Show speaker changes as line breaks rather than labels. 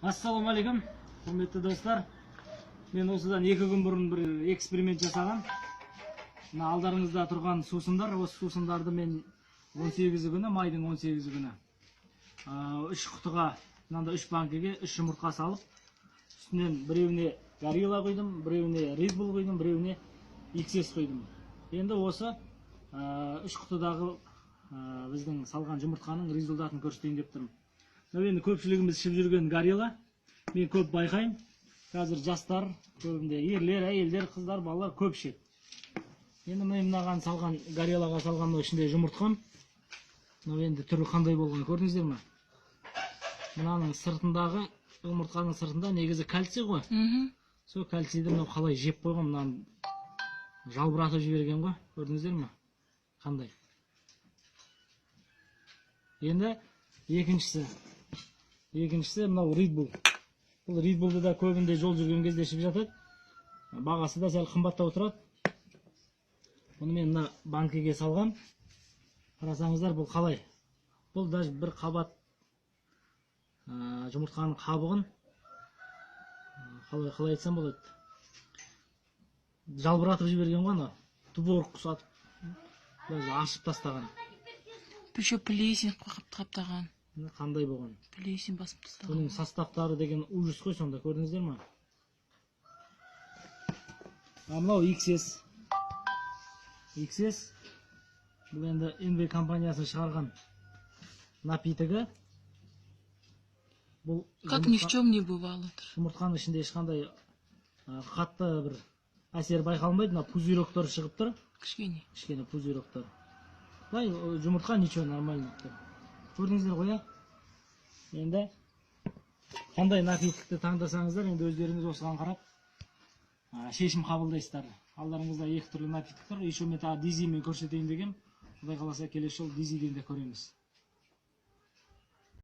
Ассалаумағалейкум, құрметті достар. Мен осыдан 2 күн бұрын бір эксперимент жасаған. Мына алдарыңызда тұрған сусындар, осы сусындарды мен 18 күні, майдың 18 күні, үш құтыға, мынандай үш банкіге үш жұмыртқа салып, үстінен біреуіне Горилла құйдым, біреуіне Red Bull құйдым, біреуіне XS құйдым. Енді осы үш құтыдағы біздің салған жұмыртқаның результатын көрсетейін деп тұрмын. Мынау енді көпшілігіміз ішіп жүрген Горилла. Мен көп байқаймын, қазір жастар көбінде, ерлер, әйелдер, қыздар, балалар көп ішеді. Енді міне, мынаған салған, Гориллаға салған, мынау ішінде жұмыртқам. Мынау енді түрі қандай болған, көрдіңіздер ме? Мынаның сыртындағы, жұмыртқаның сыртында негізі кальций ғой. Сол кальцийді мынау қалай жеп қойған, мынаны жалбыратып жіберген ғой, көрдіңіздер ме қандай? Енді екіншісі мынау Red Bull. Бұл Red Bullды да көбінде жол жүрген кезде ішіп жатады, бағасы да сәл қымбаттау тұрады. Бұны мен мына банкіге салғам. Қарасаңыздар, бұл қалай? Бұл даже бір қабат жұмыртқаның қабығын қалай айтсам болады, жалбыратып жіберген ғой, анау творог құсатып, даже ашып тастаған.
Еще плесень қаптаған.
Міне, қандай болған.
Плесень басып тастаған.
Бұның составтары деген ужас қой сонда, көрдіңіздер ма? А мынау XS. XS бұл енді NV компаниясы шығарған напитогі бұл.
Как ни в чем не бывало.
Жұмыртқаның ішінде ешқандай қатты бір әсер байқалмайды. Мына пузырёктар шығып тұр.
Кішкене.
Кішкене пузырёктар. Былай жұмыртқа ничего, нормально. Көрдіңіздер ғой, иә? Енді қандай напитокті таңдасаңыздар, енді өздеріңіз осыған қарап шешім қабылдайсыздар. Алдарыңызда екі түрлі напиток тұр. Еще мен тағы дизимен көрсетейін дегенмін. Құдай қаласа, келесі жолы дизиден де көреміз.